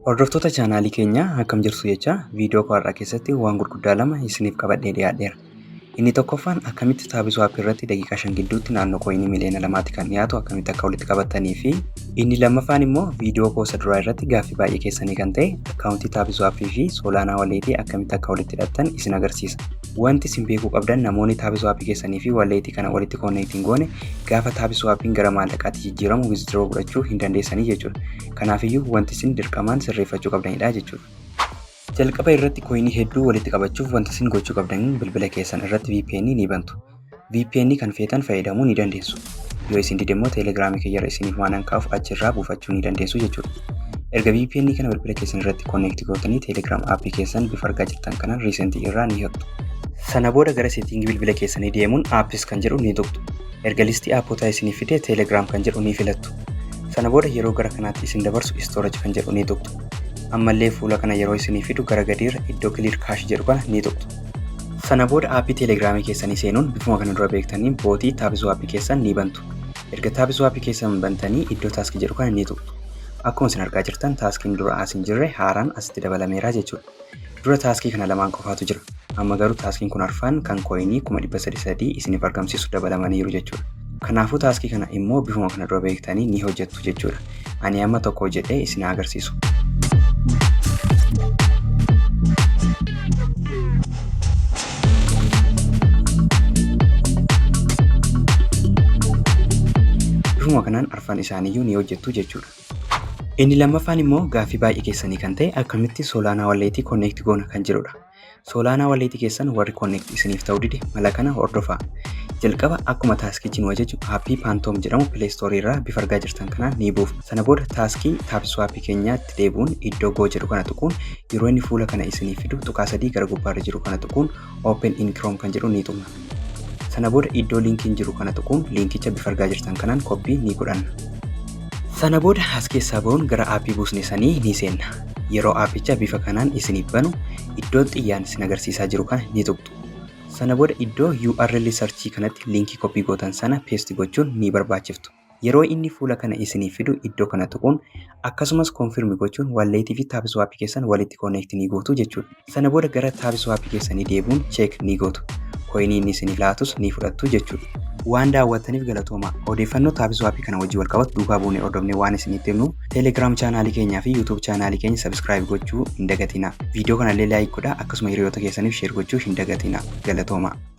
Hordoftoota chaanaalii keenyaa, akkam jirtu jecha viidiyoo koo har'aa keessatti waan gurguddaa lama isiniif qabadhee dhiyaadheera. Inni tokkoffaan akkamitti TapSwap irratti daqiiqaa 5 gidduutti naannoo coinii miliyoona 2tti kan dhiyaatu akkamitti akka walitti qabatanii fi inni lammaffaan immoo viidiyoo koo isa duraa irratti gaaffii baay'ee keessanii kan ta'e akkaawuntii TapSwap fi Solana walletii akkamitti akka walitti hidhattan isin agarsiisa. Wanti isin beekuu qabdan, namoonni TapSwap keessanii fi walletii kana walitti connect hin goone gaafa TapSwapiin gara maallaqaatti jijjiiramu withdraw godhachuu hin dandeessanii jechuudha. Kanaafiyyuu wanti isin dirqamaan sirreeffachuu qabdanidha jechuudha. Jalqaba irratti coinii hedduu walitti qabachuuf wanti isin gochuu qabdan bilbila keessan irratti VPN ni bantu. VPN kan feetan fayyadamuu ni dandeessu. Yoo isin dide immoo Telegramii kiyyarra isiniif waan kaa'uuf achirraa buufachuu ni dandeessu jechuudha. Erga VPN kana bilbila keessan irratti connect gootanii, Telegram appii keessan bifa argaa jirtan kanaan recentii irraa ni haqxu. Sana booda gara settingii bilbila keessanii deemuun apps kan jedhu ni tuqxu. Erga listii appotaa isinii fide, Telegram kan jedhu ni filattu. Sana booda yeroo gara kanaatti isin dabarsu storage kan jedhu ni tuqxu. Ammallee fuula kana yeroo isinii fidu gara gadiirra iddoo clear cache jedhu kana ni tuqxu. Sana booda appii Telegramii keessanii seenuun bifuma kana dura beektanii botii TapSwap keessan ni bantu. Erga TapSwap keessan bantanii iddoo task jedhu kana ni tuqxu. Akkuma isin argaa jirtan, taskiin dura as hin jirre haaraan asitti dabalameera jechuudha. Dura taskii kana lamaan qofaatu jira. Amma garuu taskiin kun arfan kan coinii 303,000 isiniif argamsiisu dabalamaniiru jechuudha. Kanaafuu taskii kana immoo bifuma kana dura beektanii ni hojjettu jechuudha. Ani amma tokko hojjedhee isin agarsiisu. Bifuma kanaan arfan isaaniiyyuu ni hojjettu jechuudha. Inni lammaffaan immoo gaaffii baay'ee keessanii kan ta'e akkamitti Solana walletii connect goona kan jedhudha. Solana walletii keessan warri connect isiniif ta'uu dide mala kana hordofaa. Jalqaba akkuma taskichi nu ajaju appii Phantom jedhamu Play Store irraa bifa argaa jirtan kanaan ni buufna. Sana booda taskii TapSwap keenyaatti deebi'uun iddoo Go jedhu kana tuquun yeroo inni fuula kana isiniif fidu tuqaa sadii gara gubbaarra jiru kana tuquun Open in Chrome kan jedhu ni tuqna. Sana booda iddoo linkiin jiru kana tuquun linkicha bifa argaa jirtan kanaan copy ni godhanna. Sana booda as keessaa bahuun gara appii buusne sanii ni seenna. Yeroo appicha bifa kanaan isiniif banu iddoo xiyyaan isin agarsiisaa jiru kana ni tuqxu. Sana booda iddoo URL searchii kanatti linkii copy gootan sana paste gochuun ni barbaachiftu. Yeroo inni fuula kana isiniif fidu iddoo kana tuquun akkasumas confirm gochuun walletii fi TapSwap keessan walitti connect ni gootu jechuudha. Sana booda gara TapSwap keessanii deebi'uun check ni gootu. Coinii inni isiniif laatus ni fudhattu jechuudha. Waan daawwattaniif galatoomaa. Odeeffannoo TapSwap kana wajjin wal qabatu duukaa buunee hordofnee waan isinitti himnu, Telegram channelii keenyaa fi YouTube channelii keenya subscribe gochuu hin dagatinaa. Viidiyoo kanallee like godhaa, akkasuma hiriyoota keessaniif share gochuu hin dagatinaa. Galatoomaa.